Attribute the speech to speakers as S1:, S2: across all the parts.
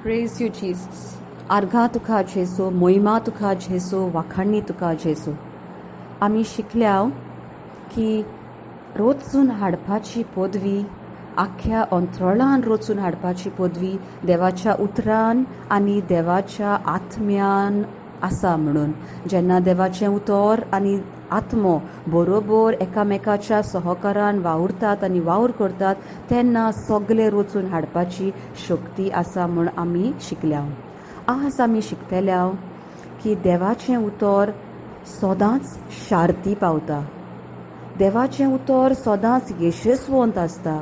S1: Praise you Jesus. आर्गां तुका जेजू, मोहिमा तुका जेजू, वाखाणणी तुका जेजू. आमी शिकल्या की रचून हाडपाची पदवी, आख्ख्या अंतरळान रचून हाडपाची पदवी देवाच्या उतरान आनी देवाच्या आत्म्यान आसा म्हणून. जेन्ना देवाचें उतर आनी आत्मो बरोबर एकामेकाच्या सहकारान वावुरतात आनी वावर करतात तेन्ना सगलें रचून हाडपाची शक्ती आसा म्हूण आमी शिकल्या. आज आमी शिकतल्या की देवाचें उतर सदांच शार्ती पावता, देवाचें उतर सदांच यशस्वंत आसता,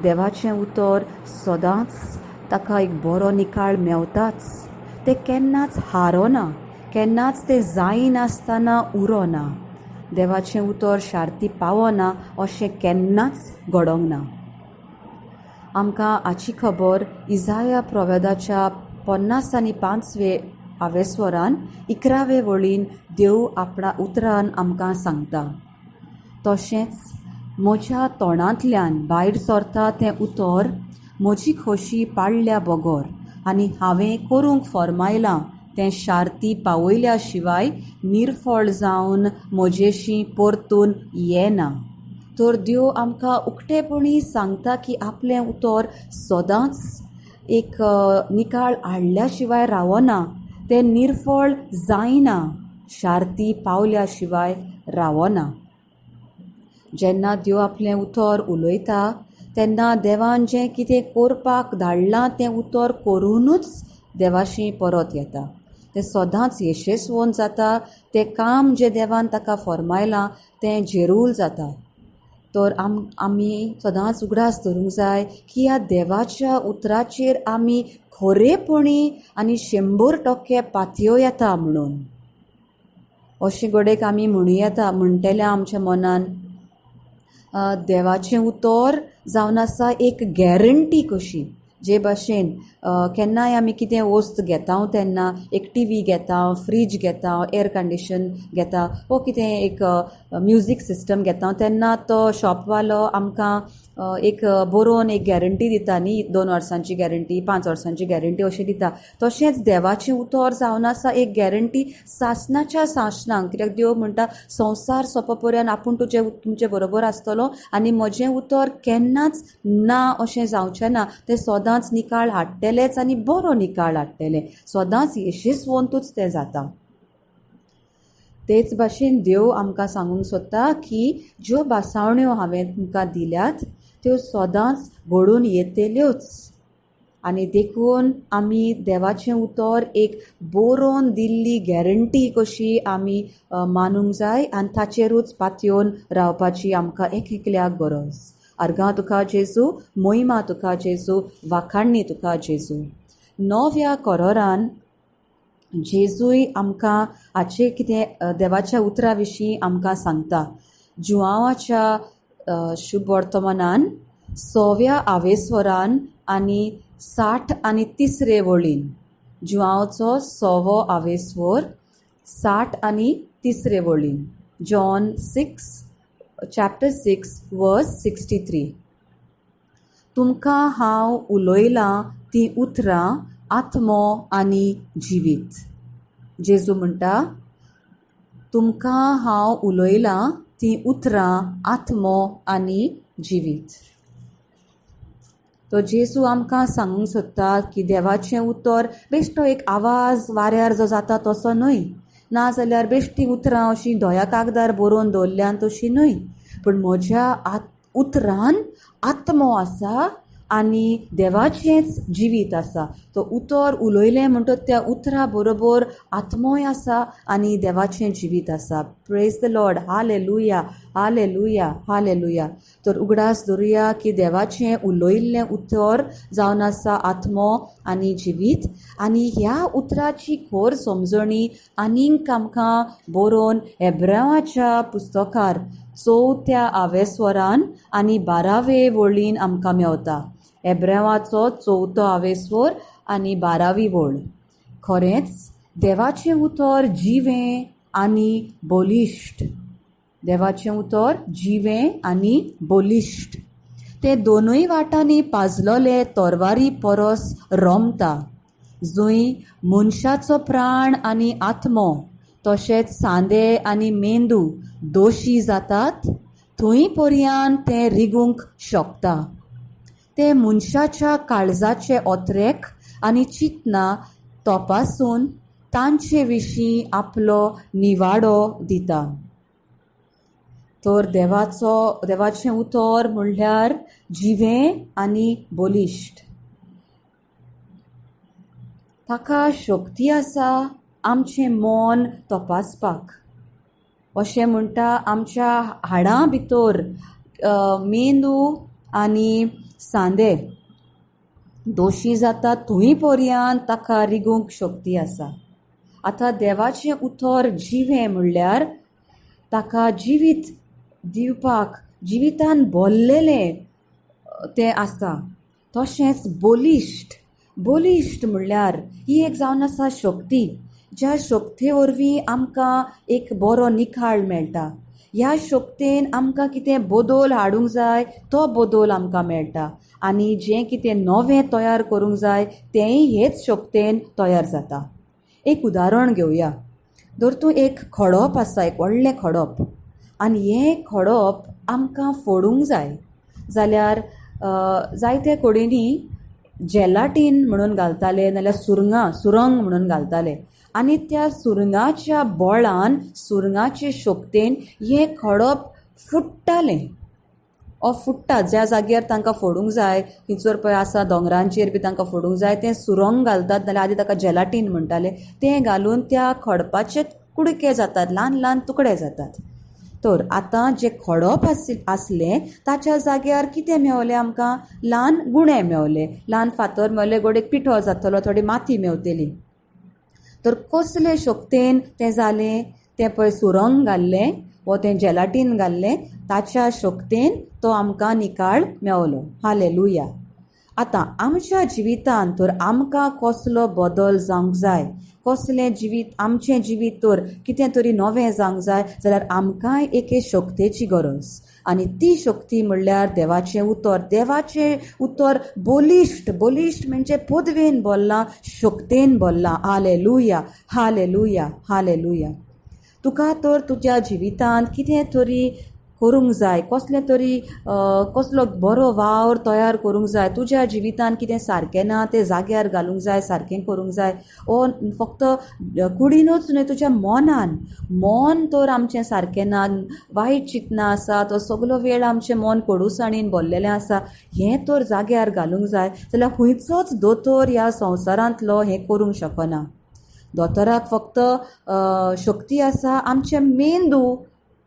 S1: देवाचें उतर सदांच ताका एक बरो निकाळ मेवताच, तें केन्नाच हारना, केन्नाच तें जायनासतना उरना. देवाचें उतर शार्ती पावना अशें केन्नाच घडोंक ना. आमकां हाची खबर इजाया प्रोवेदाच्या 55वे आवेस्वरान 11वे वळीन देव आपणा उतरान आमकां सांगता. तशेंच म्हज्या तोंडांतल्यान भायर सरता तें उतर म्हजी खोशी पाडल्या बगर आनी हांवें करूंक फर्मायलां तें शार्ती पावयल्या शिवाय निर्फळ जावन म्हजेशी परतून येना. तर देव आमकां उक्तेपणी सांगता की आपलें उतर सदांच एक निकाळ हाडल्या शिवाय रावना, तें निर्फळ जायना, शार्ती पावल्या शिवाय रावना. जेन्ना देव आपलें उतर उलयता तेन्ना देवान जें कितें करपाक धाडलां तें उतर करुनूच देवाशी परत येता, तें सदांच यशस्वंत जाता, तें काम जें देवान ताका फर्मायलां तें जेरूल जाता. तर आमी सदांच उगडास धरूंक जाय की ह्या देवाच्या उतराचेर आमी खरेपणी आनी 100% पातयो येता म्हणून. अशें घडयेक आमी म्हणू येता, म्हणटले आमच्या मनान देवाचें उतर जावन आसा एक गॅरंटी कशी. जे भाशेन केन्नाय आमी कितें वस्त घेता तेन्ना एक टी व्ही घेता, फ्रीज घेता, एअर कंडिशन घेता वो कितें एक म्युजीक सिस्टम घेता तेन्ना तो शॉपवालो आमकां एक बरोवन एक गॅरंटी दिता न्ही, 2 वर्सांची गॅरंटी, 5 वर्सांची गॅरंटी अशें दिता. तशेंच देवाचें उतर जावन आसा एक गॅरंटी सासणाच्या सासणाक. कित्याक देव म्हणटा संवसार सोंपा पर्यंत आपूण तुमचे बरोबर आसतलो आनी म्हजें उतर केन्नाच ना अशें जावचें ना, तें सदांच निकाळ हाडटलेंच आनी बरो निकाळ हाडटलें, सदांच यशस्वंतूच तें जाता. तेच भाशेन देव आमकां सांगूंक सोदता की ज्यो भासावण्यो हांवें तुमकां दिल्यात त्यो सदांच घडून येतल्योच आनी देखून आमी देवाचें उतर एक बरोवन दिल्ली गॅरंटी कशी आमी मानूंक जाय आनी ताचेरूच पातयेवन रावपाची आमकां एक एकल्याक गरज. आर्गां तुका जेजू, मोहिमा तुका जेजू, वाखाणणी तुका जेजू. नव्या कोरोरान जेजूय आमकां हाचें कितें देवाच्या उतरा विशीं आमकां सांगता. जुआंवाच्या शुभवर्तमानान 6व्या आवेस्वरान आनी 63 वळीन, जुआंवचो 6वो आवेस्वर 63 वळीन, जॉन 6 चॅप्टर 6 वर्स 63. तुमकां हांव उलयलां तीं उतरां आत्मो आनी जिवीत. जेजू म्हणटा तुमकां हांव उलयलां तीं उतरां आत्मो आनी जिवीत. तो जेजू आमकां सांगूंक सोदता की देवाचें उतर बेश्टो एक आवाज वाऱ्यार जो जाता तसो न्हय, नाजाल्यार बेश्टी उतरां अशीं धोया कागदार बरोवन दवरल्यान तशीं न्हय, पूण म्हज्या उतरान आत्मो आसा आनी देवाचेंच जिवीत आसा. तो उतर उलयलें म्हणटच त्या उतरा बरोबर आत्मोय आसा आनी देवाचें जिवीत आसा. Praise the Lord, hallelujah, hallelujah, hallelujah. तर उगडास धरुया की देवाचें उलयल्लें उतर जावन आसा आत्मो आनी जिवीत आनी ह्या उतराची खर समजणी आनीक आमकां बरोवन एब्रावाच्या पुस्तकार 4थ्या आवेस्वरान आनी 12वे वळीन आमकां मेवता. एब्रेवाचो 4थो आवेस्वर आनी 12वी वळ. खरेंच देवाचें उतर जिवें आनी बलिश्ट, देवाचें उतर जिवें आनी बलिश्ट, तें दोनूय वाटांनी पाजलोले तरवारी परस रोमता. जंय मनशाचो प्राण आनी आत्मो तशेंच सांदे आनी मेंदू दोशी जातात थंय पर्यान तें रिगूंक शकता. तें मनशाच्या काळजाचे ओतरेक आनी चिंतना तपासून तांचे विशीं आपलो निवाडो दिता. तर देवाचें उतर म्हणल्यार जिवें आनी बलिश्ट. ताका शक्ती आसा आमचें मन तपासपाक. अशें म्हणटा आमच्या हाडां भितर मेंदू आनी सांदे दोशी जाता थंय पर्यान ताका रिगूंक शक्ती आसा. आतां देवाचें उतर जिवें म्हणल्यार ताका जिवीत दिवपाक जिवितान भरलेलें तें आसा. तशेंच बलिश्ट, बलिश्ट म्हणल्यार ही एक जावन आसा शक्ती, ज्या शक्ते वरवीं आमकां एक बरो निकाळ मेळटा. ह्या शक्तेन आमकां कितें बदल हाडूंक जाय तो बदल आमकां मेळटा आनी जें कितें नवें तयार करूंक जाय तेंय हेच शक्तेन तयार जाता. एक उदाहरण घेवया. धर तूं एक खडप आसा, एक व्हडलें खडप, आनी हें खडप आमकां फोडूंक जाय जाल्यार जायते कडेनी जेलाटीन म्हणून घालताले, नाल्यार सुरंग म्हणून घालताले आनी त्या सुरंगाच्या बळान, सुरंगाचे शक्तेन हें खडप फुट्टालें ओ फुट्टा. ज्या जाग्यार तांकां फोडूंक जाय, थंयसर पळय आसा दोंगरांचेर बी तांकां फोडूंक जाय, तें सुरंग घालतात, नाल्यार आदी ताका जेलाटीन म्हणटाले, तें घालून त्या खडपाचे कुडके जातात, ल्हान ल्हान तुकडे जातात. तर आतां जें खडप आसलें ताच्या जाग्यार कितें मेवलें आमकां? ल्हान गुणे मेवले, ल्हान फातर मेवले, गोडेक पिठो जातलो, थोडी माती मेवतली. तर कसले शक्तेन तें जालें? तें पळय सुरंग घाल्लें वो तें जेलाटीन घाल्लें, ताच्या शक्तेन तो आमकां निकाळ मेवलो. हालेलुया. आतां आमच्या जिवितांत तर आमकां कसलो बदल जावंक जाय, कसलें जिवीत आमचें जिवीत तर कितें तरी नवें जावंक जाय जाल्यार आमकांय एके शक्तेची गरज, आनी ती शक्ती म्हणल्यार देवाचें उतर. देवाचें उतर बलिश्ट, बलिश्ट म्हणजे पदवेन भरलां, शक्तेन भरलां. Hallelujah, hallelujah, hallelujah. तुका तर तुज्या जिवितांत कितें तरी करूंक जाय, कसलें तरी कसलो बरो वावर तयार करूंक जाय, तुज्या जिवितांत कितें सारकें ना तें जाग्यार घालूंक जाय, सारकें करूंक जाय, ओ फक्त कुडीनूच न्हय तुज्या मनान. मन तर आमचें सारकें ना, वायट चिंतना आसा, तो सगलो वेळ आमचें मन कोडूसाणीन भरलेलें आसा, हें तर जाग्यार घालूंक जाय जाल्यार खंयचोच दोतोर ह्या संवसारांतलो हें करूंक शकना. दोतोराक फक्त शक्ती आसा आमचें मेंदू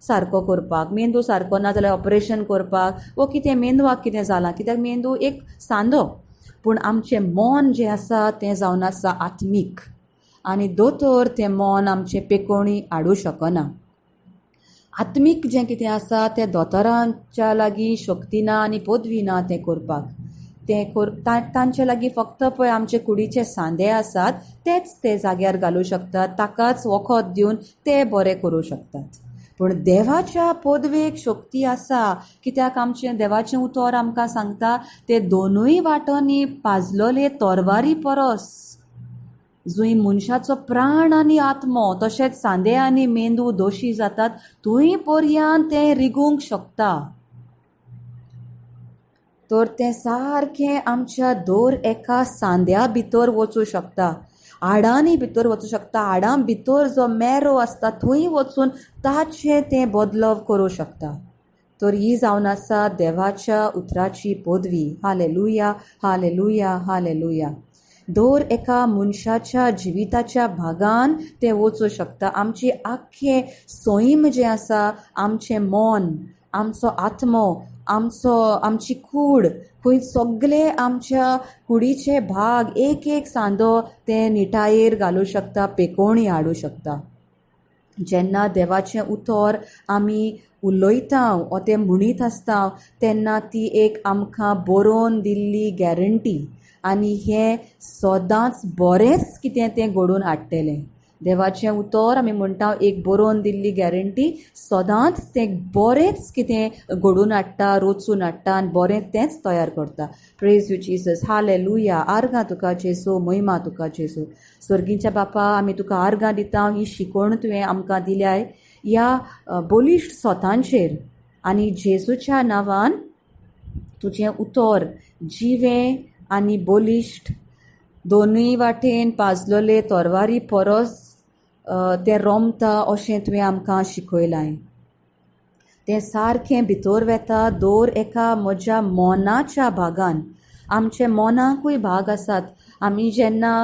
S1: सारको करपाक, मेंदू सारको ना जाल्यार ऑपरेशन करपाक वो कितें मेंदवाक कितें जालां, कित्याक मेंदू एक सांदो, पूण आमचें मन जें आसा तें जावन आसा आत्मीक, आनी दोतोर तें मन आमचें पेकोणी हाडूं शकना. आत्मीक जें कितें आसा तें दोतोरांच्या लागीं शक्ती ना आनी पदवी ना तें करपाक. तें तांचे लागीं फक्त पळय आमचे कुडीचे सांदे आसात तेच ते जाग्यार घालूं शकतात, ताकाच वखद दिवन ते बरे करूं शकतात. पूण देवाच्या पदवेक शक्ती आसा, कित्याक आमचें देवाचें उतर आमकां सांगता ते दोनूय वाटांनी पाजलोले तरवारी परस जंय मनशाचो प्राण आनी आत्मो तशेंच सांदे आनी मेंदू दोशी जातात थंय पर्यान तें रिगूंक शकता. तर तें सारकें आमच्या दर एका सांद्या भितर वचूं शकता, हाडांनी भितर वचूं शकता, हाडां भितर जो मेरो आसता थंय वचून ताचें तें बदलव करूं शकता. तर ही जावन आसा देवाच्या उतराची पदवी. Hallelujah, hallelujah, hallelujah. दर एका मनशाच्या जिविताच्या भागान तें वचूं शकता. आमची आख्खें सैम जें आसा, आमचें मन, आमचो आत्मो, आमची कूड, खंय सगळे आमच्या कुडीचे भाग एक एक सांदो ते निटायेर घालूं शकता, पेकोणी हाडूं शकता. जेन्ना देवाचें उतर आमी उलयता वो तें म्हणीत आसता तेन्ना ती एक आमकां बरोवन दिल्ली गॅरंटी, आनी हें सदांच बरेंच कितें तें घडोवन हाडटलें. देवाचें उतर आमी म्हणटा एक बरोवन दिल्ली गॅरंटी, सदांच तें बरेंच कितें घडोवन हाडटा, रचून हाडटा आनी बरें तेंच तयार करता. Praise you Jesus, hallelujah. आर्गां तुका जेजू, महिमा तुका जेजू. स्वर्गीच्या बापा, आमी तुका आर्गां दिता, ही शिकवण तुवें आमकां दिल्याय ह्या बलिश्ट सोतांचेर, आनी जेजूच्या नांवान तुजें उतर जिवें आनी बलिश्ट दोनूय वाटेन पाजलोले तरवारी परस तें रोमता अशें तुवें आमकां शिकयलां. तें सारकें भितर वेता दर एका म्हज्या मनाच्या भागान. आमचे मनाकूय भाग आसात. आमी जेन्ना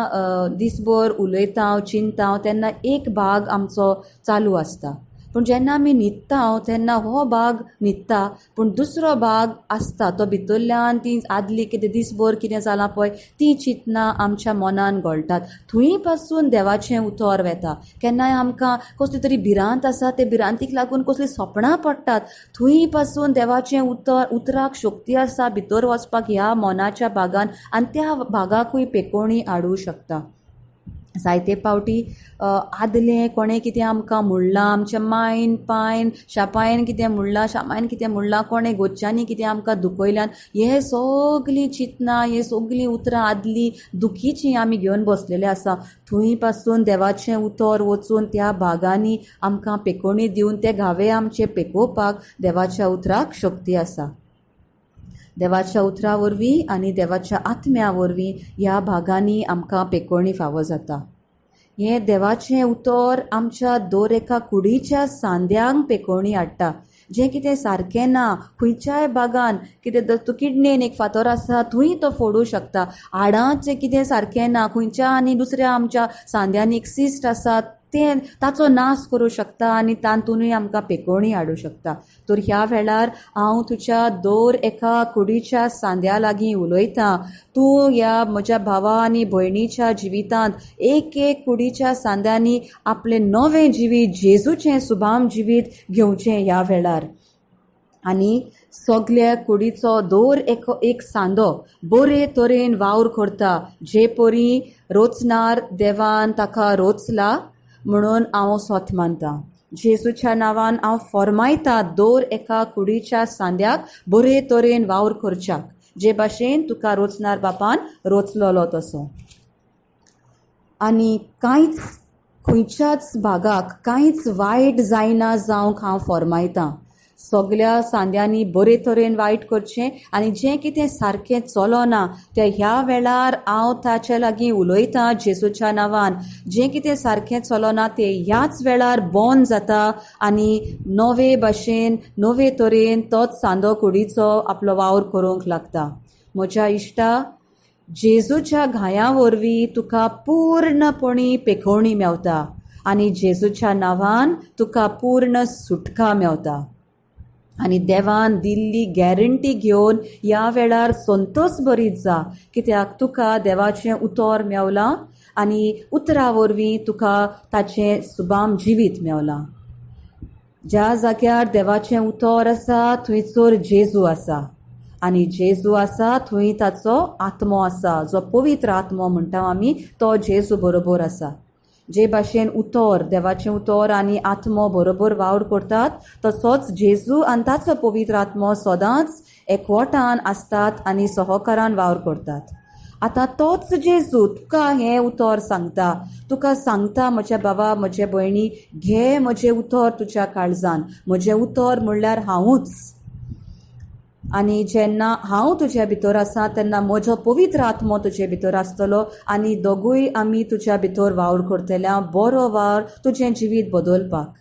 S1: दिसभर उलयता, चिंतता तेन्ना एक भाग आमचो चालू आसता, पूण जेन्ना आमी न्हिदता तेन्ना हो भाग न्हिदता, पूण दुसरो भाग आसता तो भितरल्यान ती आदली कितें दिसभर कितें जालां पळय ती चिंतना आमच्या मनान घोळटात. थंय पासून देवाचें उतर वेता. केन्नाय आमकां कसली तरी भिरांत आसा, ते भिरांतीक लागून कसलीं सपनां पडटात, थंय पासून देवाचें उतर, उतराक शक्ती आसा भितर वचपाक ह्या मनाच्या भागान, आनी त्या भागाकूय पेकोवणी हाडूंक शकता. जायते पावटी आदलें कोणें कितें आमकां म्हणलां, आमच्या मायन पायन शापायन कितें म्हणलां, शामायन कितें म्हणलां, कोणें गोच्यांनी कितें आमकां दुखयल्यान, हे सगलीं चिंतनां, हे सगलीं उतरां आदलीं दुखीचीं आमी घेवन बसलेले आसा. थंय पासून देवाचें उतर वचून त्या भागांनी आमकां पेकोवणी दिवन ते घावे आमचे पेकोवपाक देवाच्या उतराक शक्ती आसा. देवाच्या उतरा वरवीं आनी देवाच्या आत्म्या वरवीं ह्या भागांनी आमकां पेकोवणी फावो जाता. हें देवाचें उतर आमच्या दर एका कुडीच्या सांद्यांक पेकोवणी हाडटा. जें कितें सारकें ना खंयच्याय भागान, कितें तूं किडणेन एक फातर आसा थंय तो फोडूं शकता, हाडांचें कितें सारकें ना, खंयच्या आनी दुसऱ्या आमच्या सांद्यांनी एक सिस्ट आसा तें ताचो नाश करूं शकता आनी तातूंतय आमकां पेकोवणी हाडूं शकता. तर ह्या वेळार हांव तुज्या दर एका कुडीच्या सांद्या लागीं उलयतां. तूं ह्या म्हज्या भावा आनी भयणीच्या जिवितांत एक एक कुडीच्या सांद्यांनी आपलें नवें जिवीत, जेजूचें सुभाम जिवीत घेवचें ह्या वेळार. आनी सगल्या कुडीचो दर एक एक सांदो बरे तरेन वावर करता, जे परी रोचणार देवान ताका रोचला म्हणून हांव सोत मानता. जेजूच्या नांवान हांव फॉर्मायता दर एका कुडीच्या सांद्याक बरे तरेन वावर करच्याक, जे भाशेन तुका रोचणार बापान रोचलोलो तसो. आनी कांयच खंयच्याच भागाक कांयच वायट जायना जावंक हांव फॉर्मायता. सगल्या सांद्यांनी बरे तरेन वायट करचें आनी जें कितें सारकें चलना तें ह्या वेळार हांव ताचे लागीं उलयतां जेजूच्या नांवान. जें कितें सारकें चलना तें ह्याच वेळार बंद जाता आनी नवे भाशेन नवे तरेन तोच सांदो कुडीचो आपलो वावर करूंक लागता. म्हज्या इश्टा, जेजूच्या घाया वरवीं तुका पूर्णपणी पेकोवणी मेवता आनी जेजूच्या नांवान तुका पूर्ण सुटका मेवता. आनी देवान दिल्ली गॅरंटी घेवन ह्या वेळार संतोस बरीत जा, कित्याक तुका देवाचें उतर मेवलां आनी उतरा वरवीं तुका ताचें सुभाम जिवीत मेवलां. ज्या जाग्यार देवाचें उतर आसा थंयसर जेजू आसा, आनी जेजू आसा थंय ताचो आत्मो आसा, जो पवित्र आत्मो म्हणटा आमी, तो जेजू बरोबर आसा. जे भाशेन उतर, देवाचें उतर आनी आत्मो बरोबर वावर करतात, तसोच जेजू आनी ताचो पवित्र आत्मो सदांच एकवटान आसतात आनी सहकारान वावर करतात. आतां तोच जेजू तुका हें उतर सांगता, तुका सांगता म्हज्या बाबा, म्हज्या भयणी, घे म्हजें उतर तुज्या काळजान. म्हजें उतर म्हणल्यार हांवूच, आनी जेन्ना हांव तुज्या भितर आसा तेन्ना म्हजो पवित्र आत्मो तुजे भितर आसतलो आनी दोगूय आमी तुज्या भितर वावर करतल्या, बरो वावर तुजें जिवीत बदलपाक.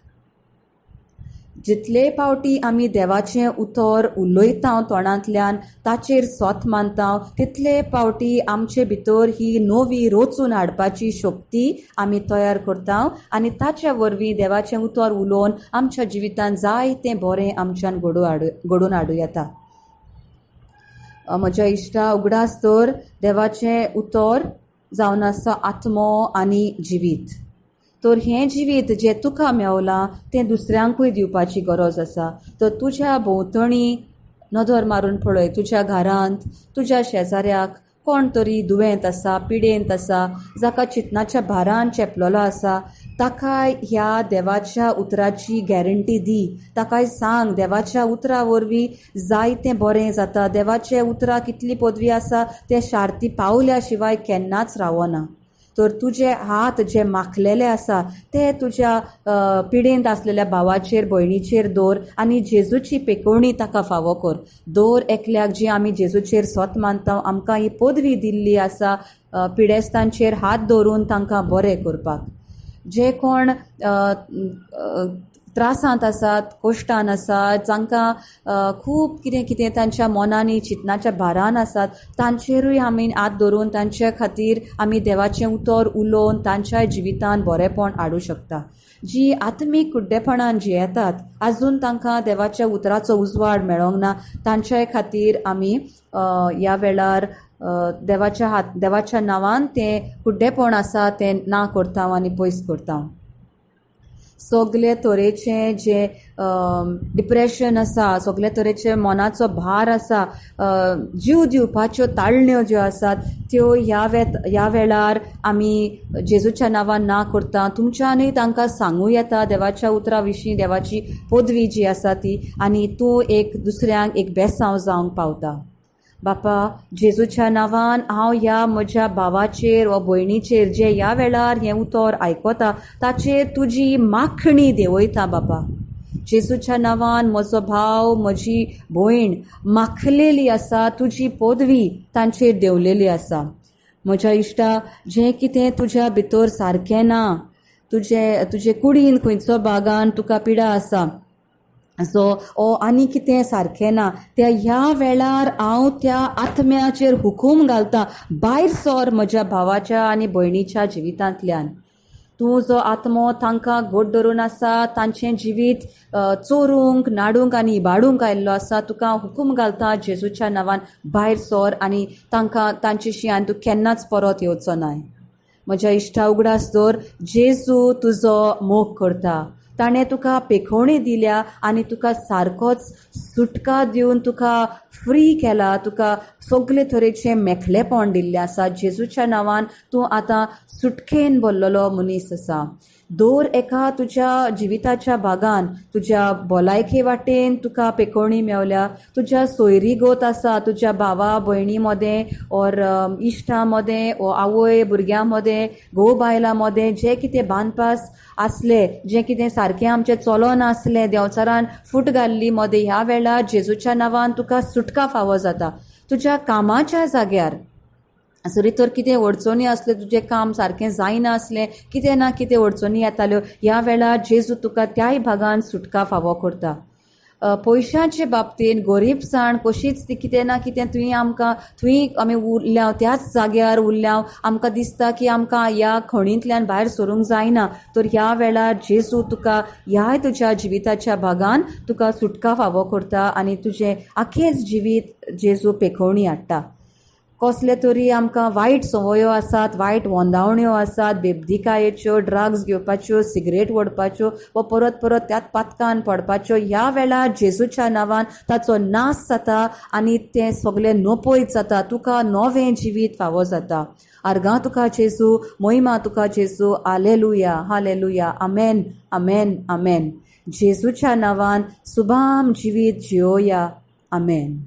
S1: जितले पावटी आमी देवाचें उतर उलयता तोंडांतल्यान, ताचेर सोत मानता, तितले पावटी आमचे भितर ही नवी रचून हाडपाची शक्ती आमी तयार करता आनी ताच्या वरवीं देवाचें उतर उलोवन आमच्या जिवितांत जायतें बरें आमच्यान घडोवन हाडूं येता. म्हज्या इश्टा, उगडास तर देवाचें उतर जावन आसा आत्मो आनी जिवीत. तर हें जिवीत जें तुका मेवलां तें दुसऱ्यांकूय दिवपाची गरज आसा. तर तुज्या भोंवतणी नदर मारून पळय, तुज्या घरांत, तुज्या शेजाऱ्याक, कोण तरी दुयेंत आसा, पिडेंत आसा, जाका चिंतनाच्या भारान चेपलेलो आसा, ताकाय ह्या देवाच्या उतराची गॅरंटी दी. ताकाय सांग देवाच्या उतरा वरवीं जायतें बरें जाता. देवाच्या उतराक इतली पदवी आसा, तें शार्ती पावल्या शिवाय केन्नाच रावना. तर तुजे हात जे माखलेले आसा ते तुज्या पिडेंत आसलेल्या भावाचेर भयणीचेर दवर आनी जेजूची पेकोवणी ताका फावो कर. दर एकल्याक जी आमी जेजूचेर सोत मानता, आमकां ही पदवी दिल्ली आसा पिडेस्तांचेर हात दवरून तांकां बरें करपाक. जे कोण त्रासांत आसात, कोश्टान आसात, जांकां खूब कितें कितें तांच्या मनांनी चिंतनाच्या भारान आसात, तांचेरूय आमी हात धरून तांचे खातीर आमी देवाचें उतर उलोवन तांच्या जिवितान बरेंपण हाडूं शकता. जी आत्मीक कुड्डेपणान जियेतात, आजून तांकां देवाच्या उतराचो उजवाड मेळोंक ना, तांच्याय खातीर आमी ह्या वेळार देवाच्या हात देवाच्या नांवान तें कुड्डेपण आसा तें ना करता आनी पयस करता. सगले तरेचे जे डिप्रेशन आसा, सगले तरेचे मनाचो भार आसा, जीव दिवपाच्यो ताळण्यो ज्यो आसात त्यो ह्या वेळार आमी जेजूच्या नांवान ना करता. तुमच्यानूय तांकां सांगूं येता देवाच्या उतरा विशीं, देवाची पदवी जी आसा ती, आनी तूं एक दुसऱ्यांक एक बेसांव जावंक पावता. बापा, जेजूच्या नांवान हांव ह्या म्हज्या भावाचेर वा भयणीचेर जे ह्या वेळार हें उतर आयकता ताचेर तुजी माखणी देंवयता. बापा, जेजूच्या नांवान म्हजो भाव म्हजी भयण माखलेली आसा, तुजी पदवी तांचेर देंवलेली आसा. म्हज्या इश्टा, जें कितें तुज्या भितर सारकें ना, तुजे कुडीन खंयचो भागान तुका पिडा आसा सो ओ आनी कितें सारकें ना, त्या ह्या वेळार हांव त्या आत्म्याचेर हुकूम घालता, भायर सर म्हज्या भावाच्या आनी भयणीच्या जिवितांतल्यान. तूं जो आत्मो तांकां घट धरून आसा, तांचें जिवीत चोरूंक, नाडूंक आनी इबाडूंक आयिल्लो आसा, तुका हांव हुकूम घालता जेजूच्या नांवान भायर सर आनी तांकां तांचेशी आनी तूं केन्नाच परत येवचो नाय. म्हज्या इश्टा, उगडास दवर, जेजू तुजो मोग करता. ताणें तुका पेखोवणी दिल्या आनी तुका सारकोच सुटका दिवन तुका फ्री केला, तुका सगले तरेचें मेखलेपण दिल्लें आसा. जेजूच्या नांवान तूं आतां सुटकेन भरलेलो मनीस आसा. दर एका तुज्या जिविताच्या भागान, तुज्या भलायके वाटेन तुका पेकोवणी मेवल्या, तुज्या सोयरीगत आसा, तुज्या भावा भयणी मदें ओर इश्टां मदें ओ आवय भुरग्यां मदें, घोव बायलां मदें जें कितें बांदपास आसलें, जें कितें सारकें आमचें चलोन आसलें, देंवचारान फूट घाल्ली मदें, ह्या वेळार जेजूच्या नांवान तुका सुटका फावो जाता. तुज्या कामाच्या जाग्यार जरी तर कितें अडचणी आसल्यो, तुजें काम सारकें जायना आसलें, कितें ना कितें अडचणी येताल्यो, ह्या वेळार जेजू तुका त्याय भागान सुटका फावो करता. पयशांचे बाबतीन गरीबसाण कशीच ती कितें ना कितें तुवें आमकां थंय आमी उरल्या त्याच जाग्यार उरल्या, आमकां दिसता की आमकां ह्या खणींतल्यान भायर सरूंक जायना, तर ह्या वेळार जेजू तुका ह्याय तुज्या जिविताच्या भागान तुका सुटका फावो करता आनी तुजें आखेच जिवीत जेजू पेखोवणी हाडटा. कसले तरी आमकां वायट संवयो आसात, वायट वंदावण्यो आसात, बेबदिकायेच्यो, ड्रग्स घेवपाच्यो, सिगरेट ओडपाच्यो वा परत परत त्याच पातकान पडपाच्यो, ह्या वेळार जेजूच्या नांवान ताचो नाश जाता आनी तें सगळें नपयत जाता. तुका नवें जिवीत फावो जाता. आर्गां तुका जेजू, मोहिमा तुका जेजू. हालेलुया, हालेलुया, आमेन, आमेन, आमेन. जेजूच्या नांवान सुभाम जिवीत जियोया. आमेन.